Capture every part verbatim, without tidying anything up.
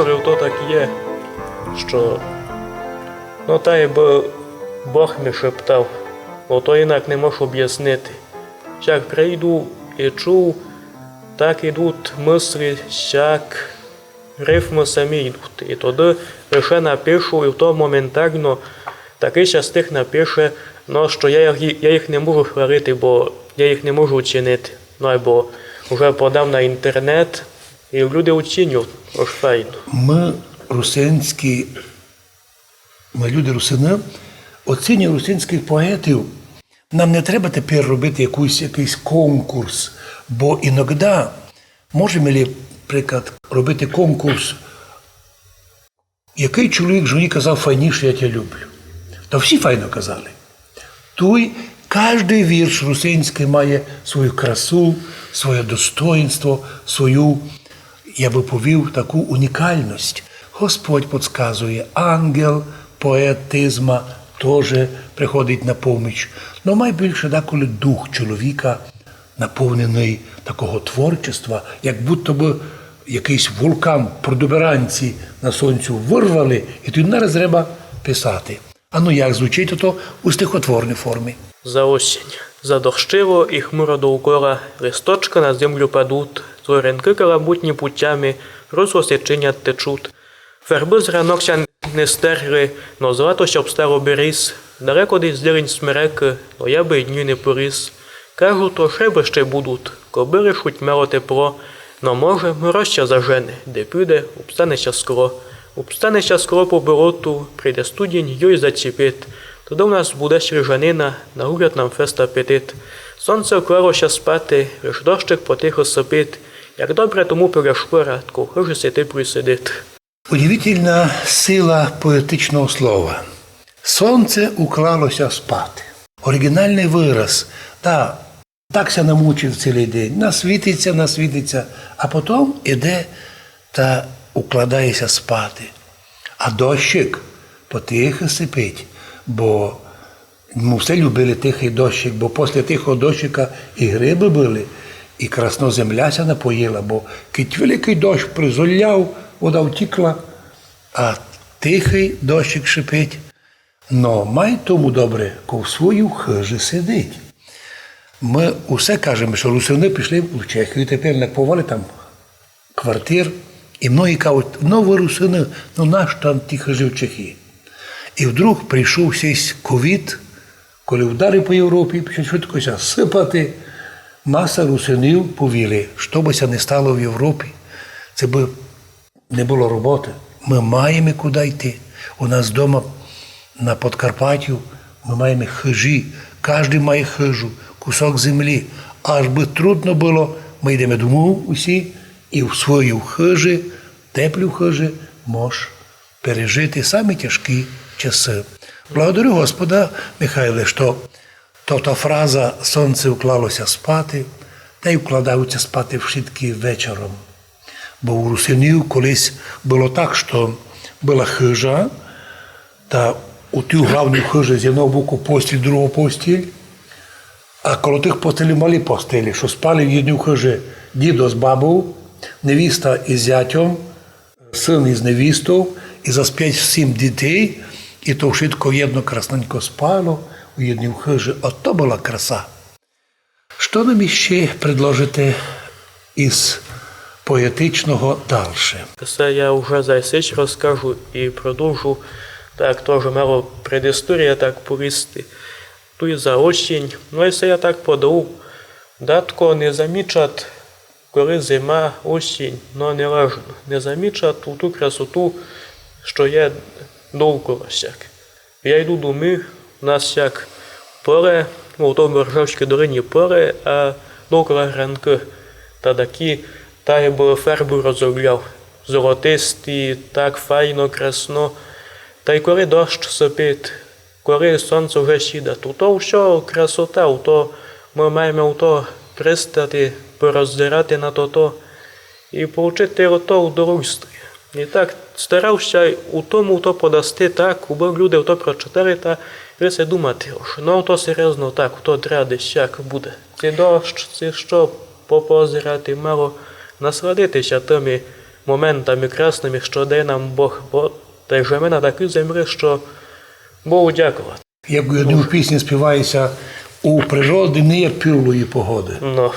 Може, то так є, што, ну, та якбы Бог ми шептав, бо то інак не можу обяснити. Як прийду і чув, так ідуть мыслі, як рифмы самі йдуть. І тогды лише напишу, і то моментално такый ся стих напише, но што я їх, я їх не можу хвалити, бо я їх не можу оцінити. Ну, або вже подам на інтернет, і люди оцінять, ож файно. Мы, русинські, мы, люди русины, оцінюємо русинськых поетів. Нам не треба тепер робити якусь, якыйсь конкурс, бо іноґда можеме лі, приклад, робити конкурс, якый чоловік жоні казав файніше: «Я тя люблю». Та всі файно казали. Туй каждый вірш русинськый має свою красу, своє достоїнство, свою, я бы повів, таку унікалность. Господь подсказує, ангел поетизма тоже приходить на поміч. Но май більше деколи дух чоловіка, наповненый такого творчества, як будто бы якыйсь вулкан, протуберанці на сонцю вырвали, і туй нараз треба писати. А ну, як звучить ото у стихотворній формі? За осінь. Задощило і хмуро довкола, листочкы на землю падуть, зорянкы каламутні путями, русло ся чинять, течуть. Фарбы з ранок ся не стерли, но злато ся обстало беріз, далеко десь зелень смерекы, но я бы й дню не поріс. Кажуть, то шибы ще будуть, кобы лиш хоть мало тепло, но, може, мороз ся зажене, де піде, обстане ся скло. Обстане ся скло по болоту, прийде студень, йой заціпить. Тогды в нас буде сніжанина, на гуляд нам фест апетит. Сонце вклало ся спати, лиш дощик потихо сыпить. Як добре тому поля шпора, тко в хыжі си теплій сидить. Удивительна сила поетичного слова. Сонце уклало ся спати. Оригінальный выраз. Та, так ся намучив цілый день. Насвітить ся, насвітить ся, а потом іде та укладає ся спати. А дощик потихо сыпить, бо мы все любили тихый дощик, бо после тихого дощика і грибы были, і красно земля ся напоїла, бо кідь великый дощ призоляв, вода втікла, а тихый дощик шипить. Но май тому добре, ко в своїй хыжі сидить. Мы усе кажеме, што русины пішли в Чехію, тепер накуповали там квартир, і многі кажуть: «Ну, вы русины, ну, нащо вам ті хыжі в Чехії?» І вдруг прийшов сись ковід, коли вдарив по Європі, почало швидко ся сыпати, маса русинів повіли: «Што бы ся не стало в Європі, це бы не было роботы. Мы маєме куды йти. У нас дома на Подкарпатю мы маєме хыжі, каждый має хыжу, кусок землі. Аж бы трудно было, мы йдеме дому усі, і в своїй хыжі, теплій хыжі, мож пережити самі тяжкі часы». Благодарю Господа, Михайле, што то та фраза «Сонце уклало ся спати», та й укладають ся спати вшыткі вечором. Бо у русинів колись было так, што была хыжа, та у тій главній хыжі з єдного боку постіль, з другого постіль, а коло тых постелів малі постелі, што спали в єдній хыжі дідо з бабов, невіста із зятьом, сын із невістов, і зас пять-сім дітей, і то вшытко єдно красненько спало у єдній хыжі. Ото была краса. Што нам іщи предложите із поетичного дальше? Се я вже за сись розкажу і продовжу, так, тоже мало предісторія, так повісти. Туй за осінь, ну, і се я так подав. Датко не замічать, коли зима, осінь, но не важно. Не замічать ту, ту красоту, што є довкола сяк. Я йду домів, у нас як поле, ну, то в Боржавській долині поле, а довкола гранкы. Та такі, та я бы фарбы розробляв. Золотисті, так файно, красно. Та й коли дощ сыпить, коли сонце вже сідать, то, то всьо красота, то мы маєме то пристати, пороззирати на тото і получити ото удовольствие. І так старав ся у тому то подасти так, убы люди то прочитали та і си думати, ож, ну, то серйозно так, то треба десь як буде. Ци дощ, ци што, попозирати мало, насладити ся тым і моментами красными, што дає нам Бог, бо держиме на такій землі, што Богу дяковати. Як у одній пісні співає ся: у природы не є півлої погоды. Ну,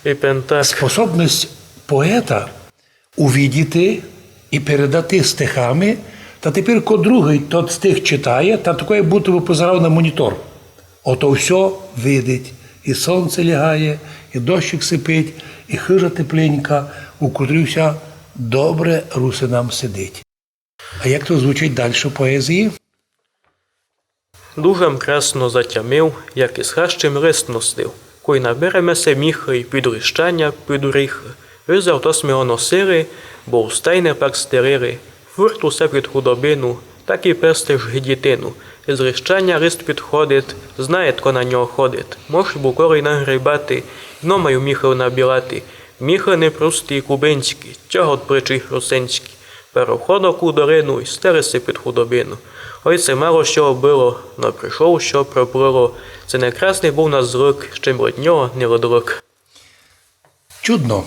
і пентак. Способность поета увидіти і передати стихами, та тепер, ко другый тот стих читає, та такоє, як будто бы позирав на монітор. Ото всьо видить. І сонце лягає, і дощик сипить, і хыжа тепленька, у котрій ся добре русинам сидить. А як то звучить дальше в поезії? Дуже м красно затямив, як из хащі м лист носив. Кой набереме се міхы й під рищаня, під оріхы. Визрав то сьме го носили, бо у стайне пак стелили. Фурт усе під худобину, так і пес тыж ги дітину. Из рищаня лист підходить, знає, тко на нього ходить. Мож бу корінь нагрібати, но май у міхы набілати. Міхы не прості, кубинські, тягот плечі русинські. Пароходок у долину й стелить ся під худобину. Ой, се мало што было, но пришов, што проплыло. Се не красный быв на злык, ще м од нього не ледлык. Чудно,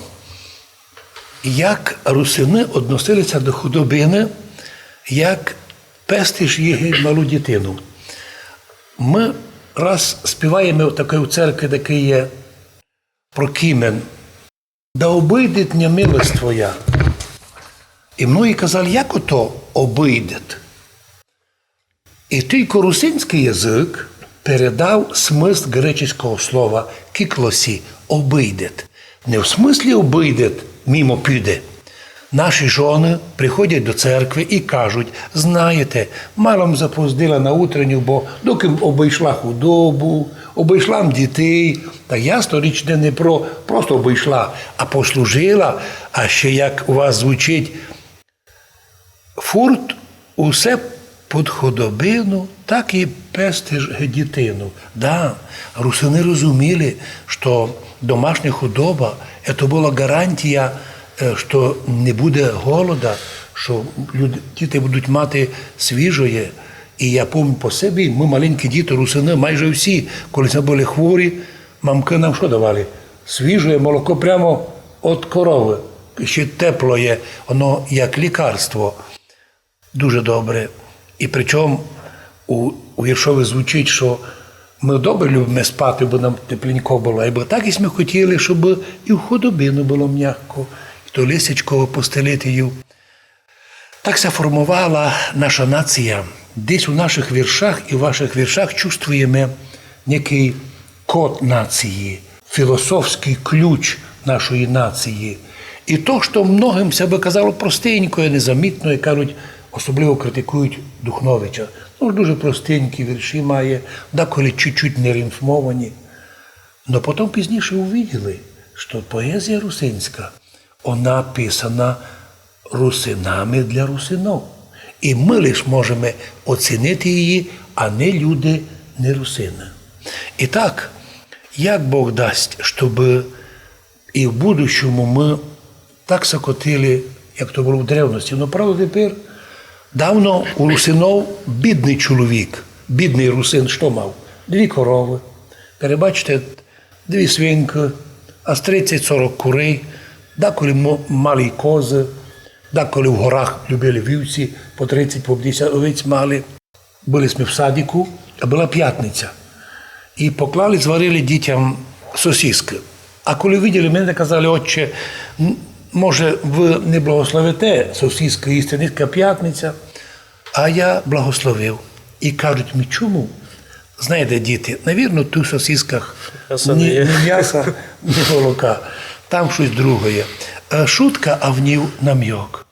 як русины односили ся до худобины, як пестиш її малу дітину. Мы раз співаєме такоє у церкви, такоє є про Кімен: «Да обыйдет ня милость Твоя». І многі казали: «Як ото обыйдет?» І тілько русинськый язык передав смысл греческого слова кіклосі — обыйдет. Не в смыслі обыйдет, мимо піде. Наші жоны приходять до церкви і кажуть: «Знаєте, мало м запоздила на утренню, бо докы м обыйшла худобу, обыйшла м дітей». Так ясно, річ не, не про просто обыйшла, а послужила, а ще, як у вас звучить, фурт усе під худобину, так і пестиш ги дітину. Да, русины розуміли, што домашня худоба — це была гарантія, е, што не буде голода, што люд-, діти будуть мати свіжоє. І я помню по собі, мы, маленькі діти, русины, майже всі, коли сьме были хворі, мамкы нам што давали? Свіжоє молоко прямо од коровы. Ще теплоє, воно як лікарство. Дуже добре. І причому у, у віршови звучить, што мы добре любиме спати, бо нам тепленько было, айбо так і сьме хотіли, штобы і в худобину было мягко, і то листячко постелити їм. Так ся формовала наша нація. Десь у наших віршах і в ваших віршах чувствуєме некый код нації, філософськый ключ нашої нації. І то, што многым ся бы казало простенько і незамітно, як кажуть, особливо критикують Духновича. Ну, дуже простенькі вірші має, деколи чуть-чуть не рифмовані. Но потом пізніше увиділи, што поезія русинська, она писана русинами для русинов. І мы лиш можеме оцінити її, а не люди, не русины. І так, як Бог дасть, штобы і в будущому мы так ся котили, як то было в древности. Но, правда, тепер, давно у русинов бідный чоловік, бідный русин што мав? Дві коровы, перебачте, дві свинкы, а з тридцять-сорок курей, деколи мо-, мали й козы, деколи в горах любили вівці, по тридцять, по пятдесят овець мали. Были сьме в садику, а была пятниця. І поклали, зварили дітям сосиски. А коли увиділи мене, казали: «Отче, м, може, вы не благословите сосиски їсти, нынька пятниця?» А я благословив. І кажуть мені: «Чому?» Знаєте, діти, навірно, в тых сосисках ні, ні м'яса, ні молока. Там штось другоє. Е, шутка, а в ній намёк.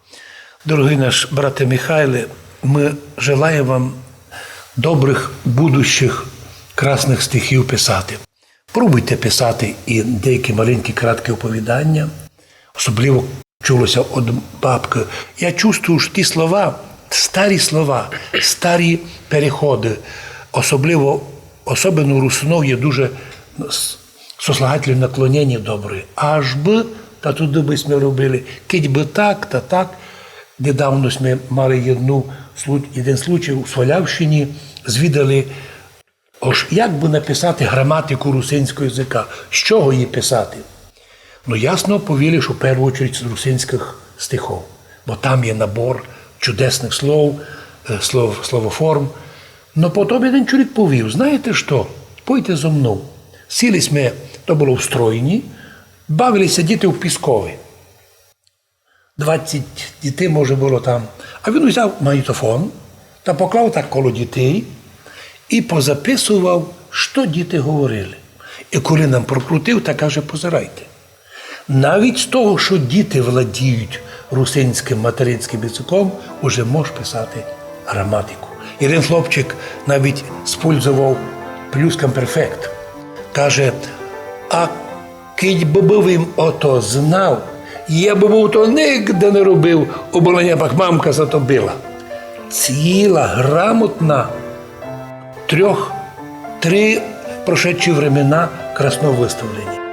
Дорогый наш брате Михайле, мы желаєме вам добрых, будущих, красных стихів писати. Пробуйте писати і деякі маленькі, краткі оповіданя, особливо чуло ся од бабкы. Я чувствую, што ті слова, старі слова, старі переходы, особливо, особенно у русинов є дуже с-, сослагательне наклонєня добре. Аж бы, та туды бы сьме робили, кідь бы так, та так. Недавно сьме мали єдну слу-, єден случай у Свалявщині, звідали, ож як бы написати граматику русинського языка, з чого її писати. Ну, ясно, повіли, што в перву очередь з русинськых стихов, бо там є набор чудесных слов, е, слов, словоформ. Но потом єден чоловік повів: «Знаєте што? Пойте зо мнов». Сіли сьме, то было в Стройні, бавили ся діти в Піскови. Двадцять дітей, може, было там. А він узяв магнітофон та поклав так коло дітей і позаписовав, што діти говорили. І коли нам прокрутив, та каже: «Позирайте. Навіть з того, што діти владіють русинськым материнськым языком, уже мож писати граматику». Єден хлопчик навіть спользовав плюсквамперфект. Каже: «А кидь бы быв им ото знав, я бы быв то нигде не робив, обы ня пак мамка за то била». Ціла грамотна трьох, три прошедші времена красно выставлені.